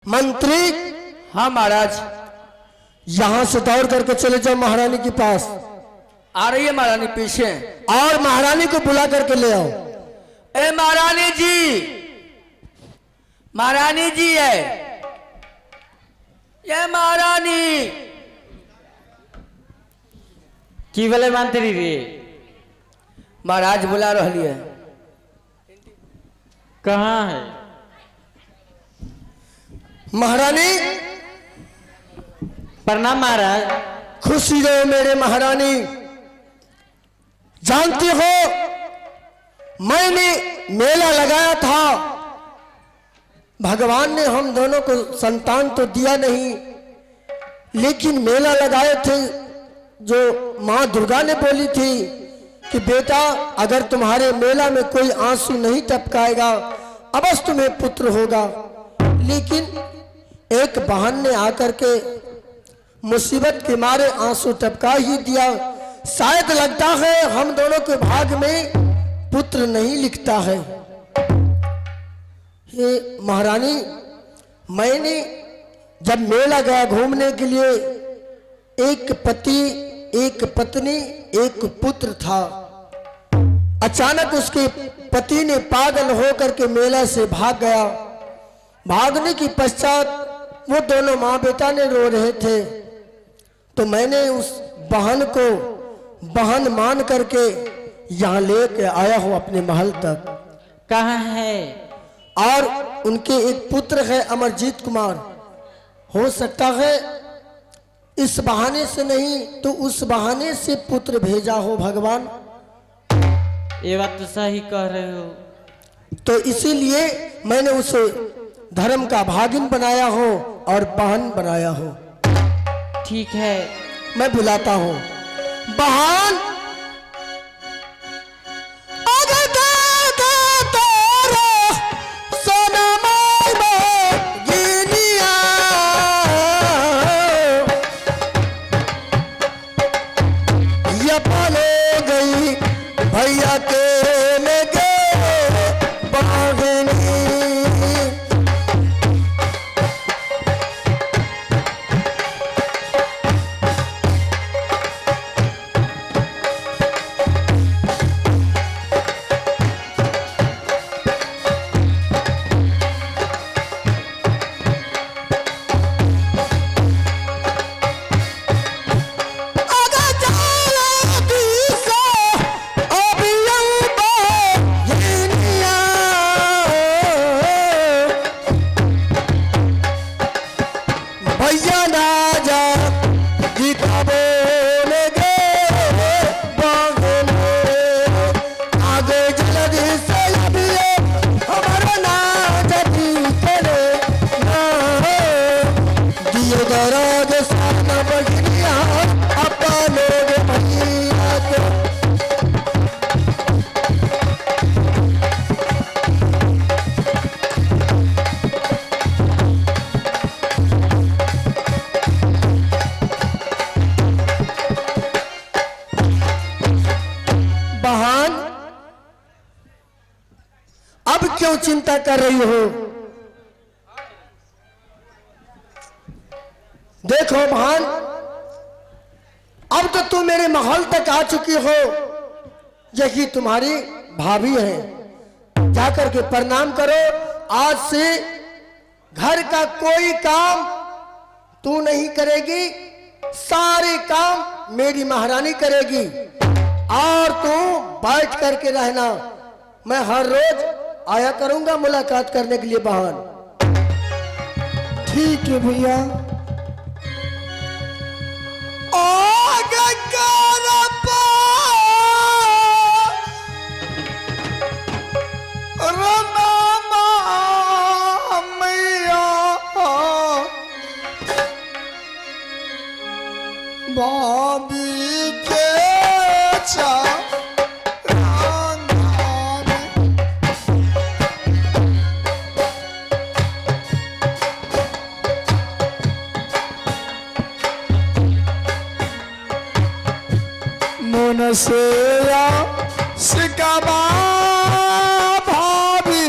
मंत्री। हाँ महाराज। यहाँ से दौड़ करके चले जाओ महारानी के पास। आ रही है महारानी पीछे। और महारानी को बुला करके ले आओ। ए महारानी जी, महारानी जी है ये महारानी। की भेलै मंत्री रे? महाराज बुला रही है। कहाँ है? महारानी। प्रणाम महाराज। खुशी रहो मेरे महारानी। जानती हो, मैंने मेला लगाया था, भगवान ने हम दोनों को संतान तो दिया नहीं, लेकिन मेला लगाए थे जो माँ दुर्गा ने बोली थी कि बेटा, अगर तुम्हारे मेला में कोई आंसू नहीं टपकाएगा, अवश्य तुम्हें पुत्र होगा। लेकिन एक बहन ने आकर के मुसीबत के मारे आंसू टपका ही दिया। शायद लगता है हम दोनों के भाग में पुत्र नहीं लिखता है। हे महारानी, मैंने जब मेला गया घूमने के लिए, एक पति, एक पत्नी, एक पुत्र था। अचानक उसके पति ने पागल होकर के मेला से भाग गया। भागने के पश्चात वो दोनों माँ बेटा ने रो रहे थे, तो मैंने उस बहन को बहन मान करके यहाँ लेके आया हूँ अपने महल तक। कहाँ है? और उनके एक पुत्र है अमरजीत कुमार। हो सकता है इस बहाने से नहीं तो उस बहाने से पुत्र भेजा हो भगवान। ये बात तो सही कह रहे हो। तो इसीलिए मैंने उसे धर्म का भागिन बनाया हो और बहन बनाया हो। ठीक है। मैं बुलाता हूं बहन। अगर दे दे तारा सोना माय गिनिया, ये पाले गई भैया के लगे बागनी। अगर जाला दिसा अभियंता गिनिया, भैया ना जा गीता बोल गे बागने। आगे जल्दी से अभियो हमारा ना जदी करे ना दियो दराज साना बजनिया अपा लोग भैया के। बहन, अब क्यों चिंता कर रही हो? देखो बहन, अब तो तुम मेरे महल तक आ चुकी हो। यही तुम्हारी भाभी है, जाकर के प्रणाम करो। आज से घर का कोई काम तू नहीं करेगी, सारे काम मेरी महारानी करेगी और तू बैठ करके रहना। मैं हर रोज आया करूंगा मुलाकात करने के लिए बहन। ठीक है भैया। भाभी के मन से सिकबा भाभी।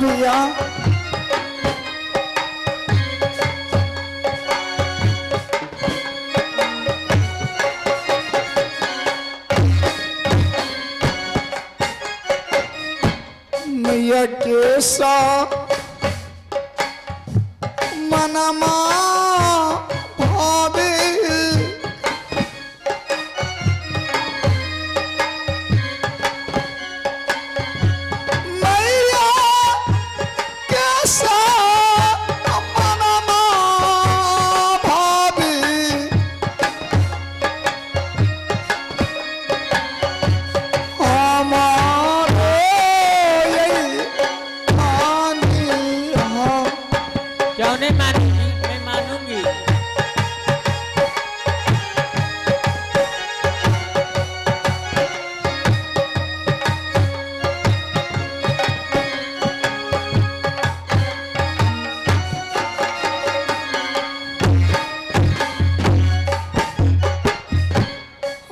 भैया। मैया के सा मनमा भावे मैया के सा मनमा भावे हमारे यही आनी हाँ। क्यों नहीं मानूंगी, मैं मानूंगी।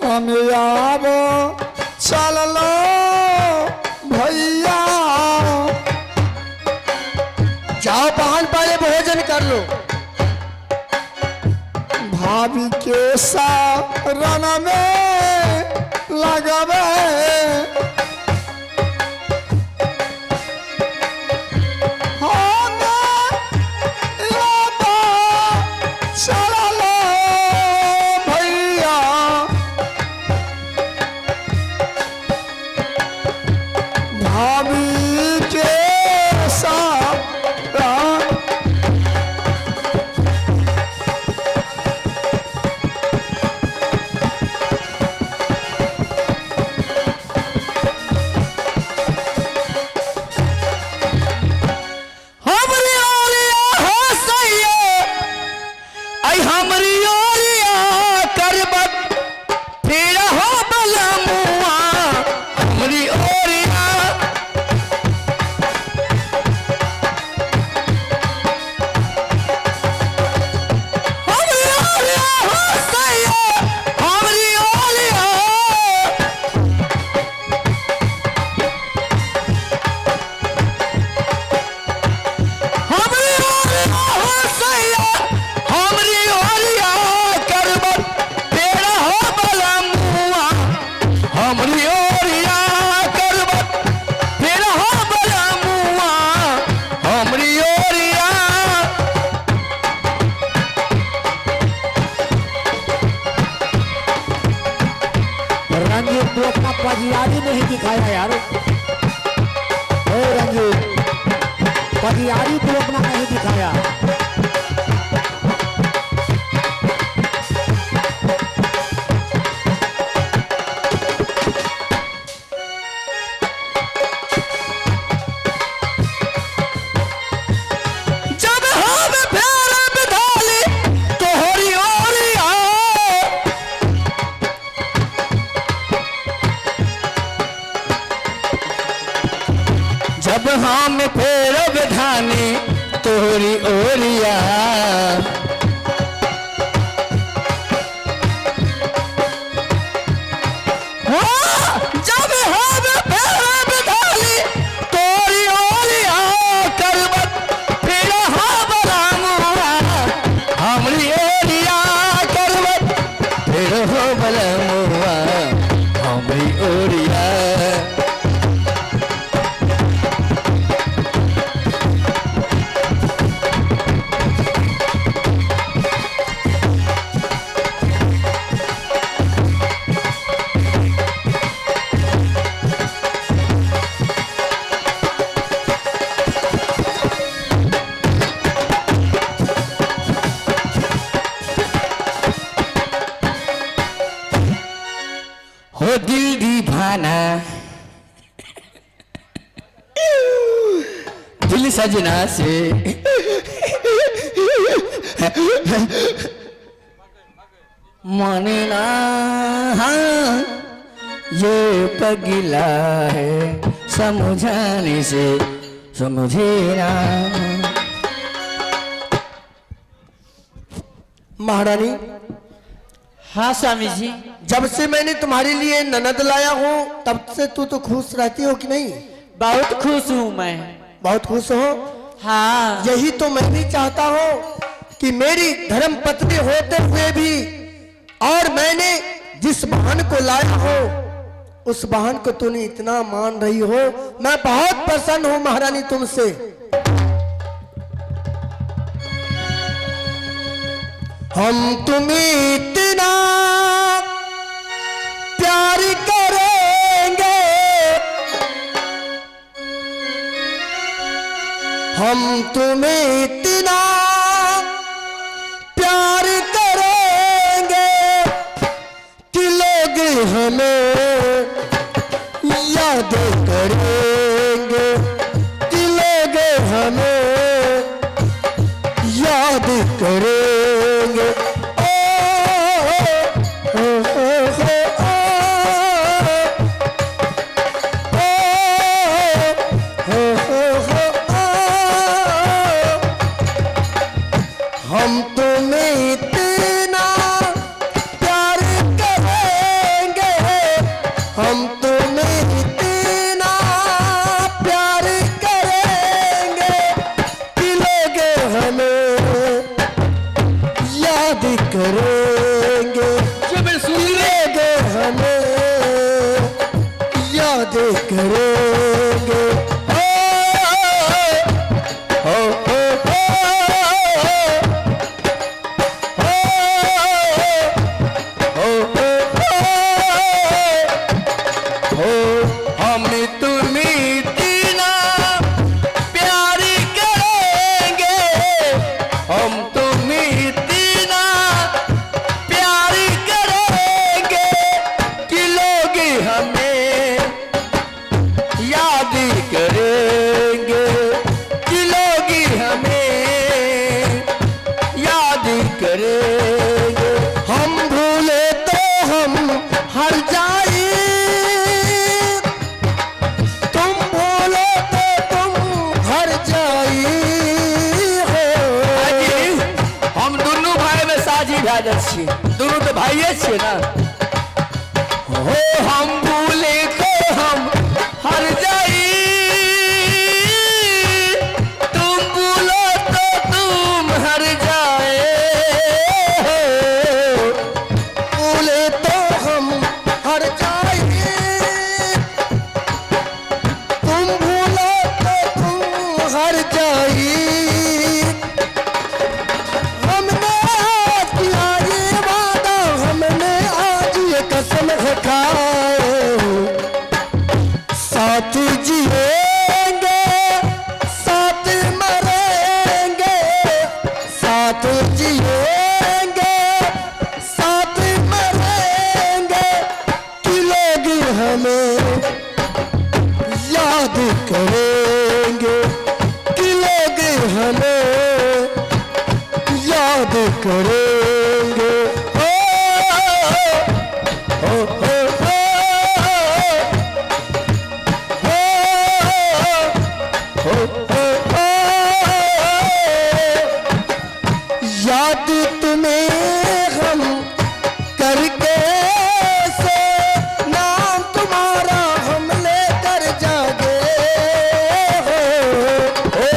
हम आब चललो भैया। जाओ बहन, पहले भोजन कर लो। भाभी के शरण में लगबे हम आब चललो भैया। भाभी के शरण हमरी ओरिया हो सैया, ऐ हमरी ओरिया करबत फिर हो बलमुआ। हमरी ओरिया हमरी ओरिया हो सैया, हमरी ओरिया हमरी ओरिया हो सैया, हमरी ओरिया करबत तेरा हो बलमुआ। हमरी ओरिया करबत तेरा हो बलमुआ। हमरी ओरिया रंजीत, तू अपना पजियारी नहीं दिखाया यार। ए रंजीत, पजियारी तू अपना नहीं दिखाया। जब हम फेर बिधाली तोहरी ओरिया जब हम फेर बिधानी तोहरी ओरिया हाँ, जब हम फेर बिधाली तोरी ओरिया करबत फिर हम बलमुआ। हमरी ओरिया करबत फिर हो बलमुआ। हमरी ओरिया हो दिल दीवाना दिल सजना से माने ना हाँ, ये पगला है समझाने से समझे ना। महारानी। हाँ स्वामी जी। जब से मैंने तुम्हारे लिए ननद लाया हूँ तब से तू तो खुश रहती हो कि नहीं? बहुत खुश हूँ मैं। बहुत खुश हो? हाँ। यही तो मैं भी चाहता हूं कि मेरी धर्म पत्नी होते हुए भी और मैंने जिस बहन को लाया हो उस बहन को तूने इतना मान रही हो। मैं बहुत प्रसन्न हूं महारानी तुमसे। हम तुम्हें इतना प्यार करेंगे, हम तुम्हें इतना प्यार करेंगे कि लोग हमें याद करेंगे, कि लोग हमें याद करेंगे। ओ, ओ, ओ, ओ, ओ, ओ, ओ, ओ, हम तुम्हें इतना प्यार करेंगे, हम तुम्हें इतना प्यार करेंगे कि लोग हमें याद करेंगे, लोग हमें याद करेंगे। ओ, ओ, ओ, ओ, ओ, ओ, ओ, हम तुम्हें इतना प्यार करेंगे, हम तुम्हें इतना प्यार करेंगे कि लोग हमें याद करेंगे, कि लोग हमें याद करेंगे। हम भूले तो हम हर जाए, तुम भूलो तो तुम हर जाई हो। जी, हम दुनू भाई में साझी भए जाइ छियै, दुनू तऽ भाइये छियै ना। हो हम भूले तो हम हर जाई, तुम भूलो तो तुम हर जाए। भूले तो हम हर जाए, तुम भूलो तो तुम हर जाई। हमने आज किया ये वादा, हमने आज ये कसम है खाए, साथ जिएंगे साथ मरेंगे, साथ जिएंगे साथ मरेंगे कि लोग हमें याद करेंगे, कि लोग हमें याद करेंगे। ओ, ओ, ओ, ओ, ओ, ओ, ओ, याद तुम्हें हम करके सो, नाम तुम्हारा हम लेकर जागे हो। ओ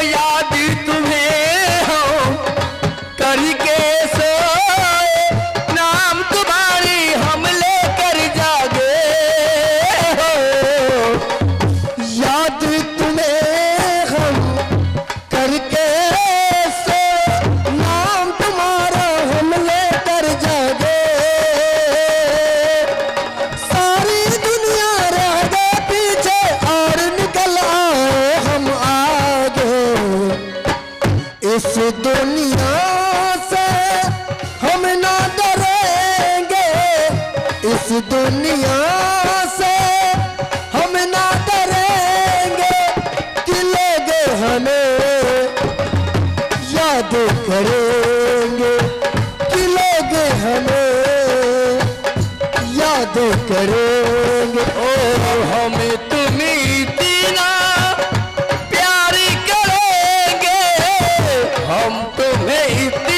याद तुम्हें हम करके सोए, नाम तुम्हारी हम लेकर जागे हो। याद तुम्हें हम करके सो, नाम तुम्हारा हम लेकर जागे। सारी दुनिया रह गए पीछे और निकल आए हम आगे। इस दुनिया से हम ना डरेंगे, इस दुनिया से हम ना डरेंगे कि लोग हमें याद करेंगे, कि लोग हमें याद करेंगे। ओ हम तुम्हें इतना प्यार करेंगे, हम तुम्हें इतना